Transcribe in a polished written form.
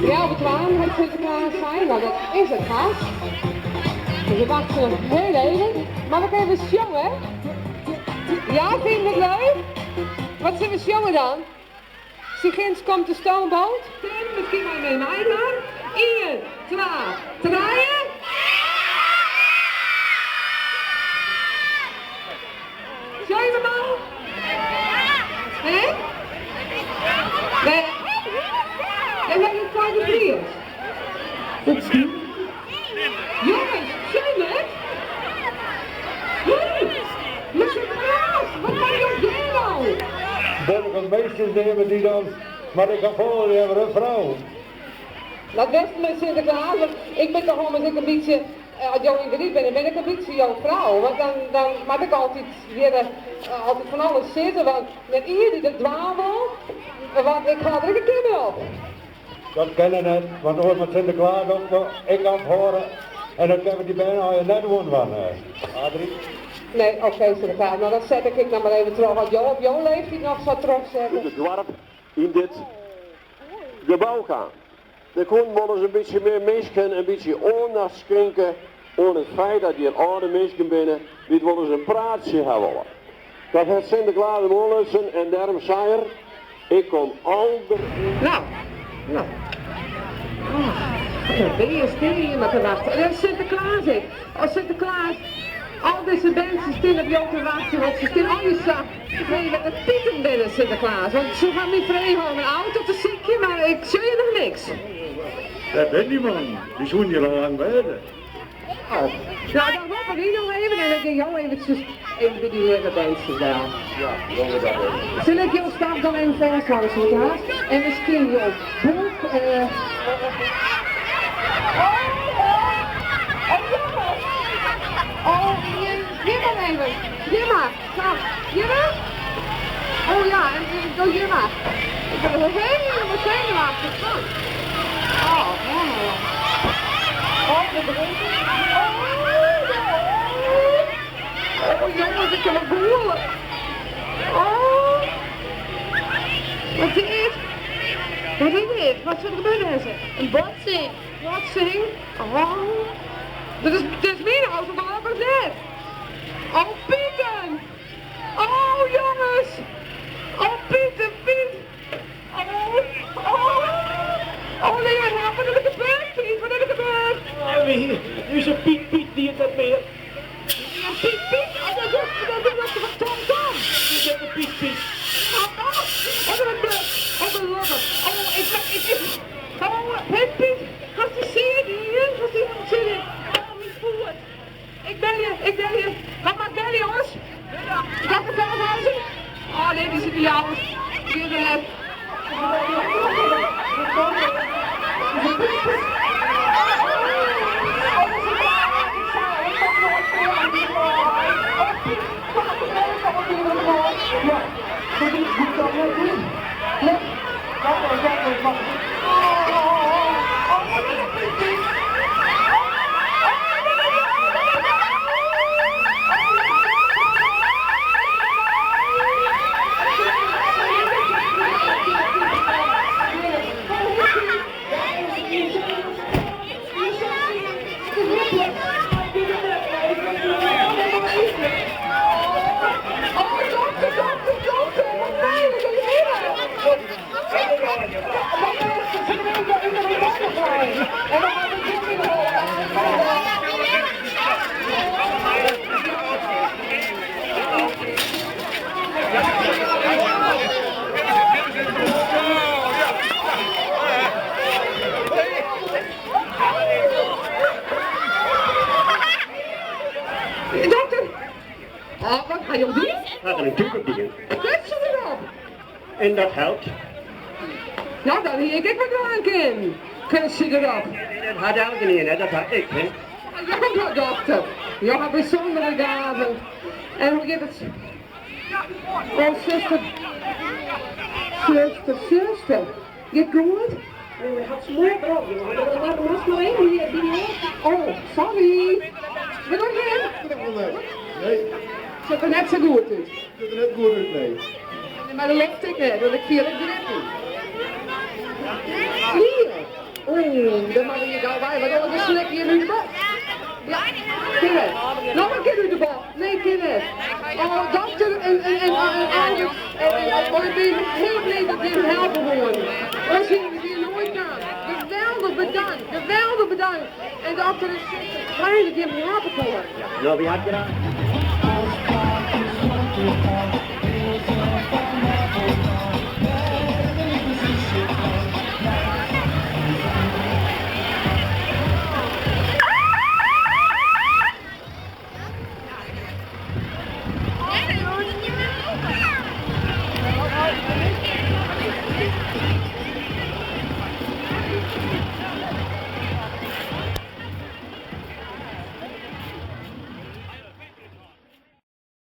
Healwei twaen hat Sinteklaas sein, no dat is it hast. Dus we wachtsje noch heel even. Mar we kinne even sjonge. Ja, fine je it leuk? Wat sille we sjonge dan? Ginds komt de stoomboot. Tim, miskien mei my meidwaan. Ien, twa, trije. Sjong je mei? Hè? Nee. En wat is foar de Fries? Jongens, sjong het? Hé, Sinteklaas, wat moat jo dêr no? Burgemeesters neame dy dan, mar ik ha folle leaver in frou. Dat wist mei Sinteklaas, want ik bin toch ommers ek in bytsje, as jo yn de ried binne, bin ik in bytsje jo frou. Want dan, dan moat ik altyd hjir altyd fan alles sizze, want net ien dy't it dwaan wol, want ik hâld der ek in kear mei op. Dat kin net, want oars moat Sinteklaas ook ek ophâlde en dat kinne we dy bern allegear net oandwaan, Adrie. Nee, oké Sinteklaas, no dan set ik ek noch mar even troch, as jo op jo leeftiid noch sa trochsette. Út it doarp yn dit gebou kaam. Der koenen wolris in bytsje mear minsken in bytsje oandacht skinke oan it feit dat hjir âlde minsken binne dy't wolris in praatsje ha wolle. Dat hat Sinteklaas him oanlutsen en dêrom sei er, Ik kom alder. No, no. Oh, dan bin je stil hjir mar te wachten. En Sinteklaas ek. Oh, Sinteklaas, al dizze berntsjes stean op jo te wachtsjen, want se stean allegear sa te fregen wat de Pieten binne, Sinteklaas. Want se ha my frege om in auto te sykjen, mar ik sjoch hjir noch niks. Wêr binne dy mannen? Dy soenen hjir al lang wêze. Oh, no dan roppe wy noch even en dan gean jo eventsjes even by dy leave berntsjes del. Ja, dogge we dat even. Sil ik jo staf dan even fêsthâlde, Sinteklaas? En miskien jo boek. Oh, oh, jonges. Oh, hjir mar even. Hjir mar. Sa, hjirre? Oh ja, en do hjir mar. Ik ben er helemaal zenuwachtig van. Oh, oh. Oh, dat begint. Oh, oh, jongens, ik kan wel boelen. Oh. Wat is dit? Wat is dit? Wat is er gebeurd? In botsing. Botsing? Oh. Dat is myn auto gelokkich net. Oh, Pieten! Oh, jongens! Oh, Pieten, Piet! Oh, oh! Oh, nee, help, wat is er gebeurd, Piet? Wat is er gebeurd? Nu is een Piet Piet die het net mear. Ja, Piet, Piet! Oh, dat is van Tom Tom! Dit is de Piet Piet. Oh, oh, oh, dat is oh, gelukkig. Oh, ik, ik, oh, hey Piet, hast dy sear dien? Hast dy sear Oh, myn foet. Ik belje, ik belje. Wacht maar, belje jongens. Dokter Veldhuizen? Oh nee, die zit bij jou. Die is er net. Oh, dokter, dokter, dokter, wat fijn dat je hier bent. En dan gaan we Dokter! Oh, wat ga je doen? Hat er in tûke dien. Kutsje derop! En dat helpt. Nou, dan hie ik ek wat dwaan kinnen. Kutsje derop. Dat hat elkenien, hè? Dat ha ik, hè? Ja, dokter. Jo ha bysûndere gaven. En hoe giet it? Oh, suster. Suster, suster. Giet goed? Hat smoar erop, jongen. Dat moast mar even hier by Oh, sorry. Wat doe je? Nee, Sjocht der net sa goed út. sjocht der net goed út, nee. Maar dat lukt ik net, want ik fiel it grippen. Swier? Oeh, dan moatte je gau wei, want oars slikke je him út de bocht. Ja, kin net. Noch in kear út de bocht. Nee, kin net. Oh, dokter en en en ouders en en ik bin hiel bliid dat jim helpe woenen. Oars hienen we hjir noait kaam. Geweldich bedankt, geweldich bedankt. En dokter en suster, fijn dat jim helpe koenen. No, wy ha graach.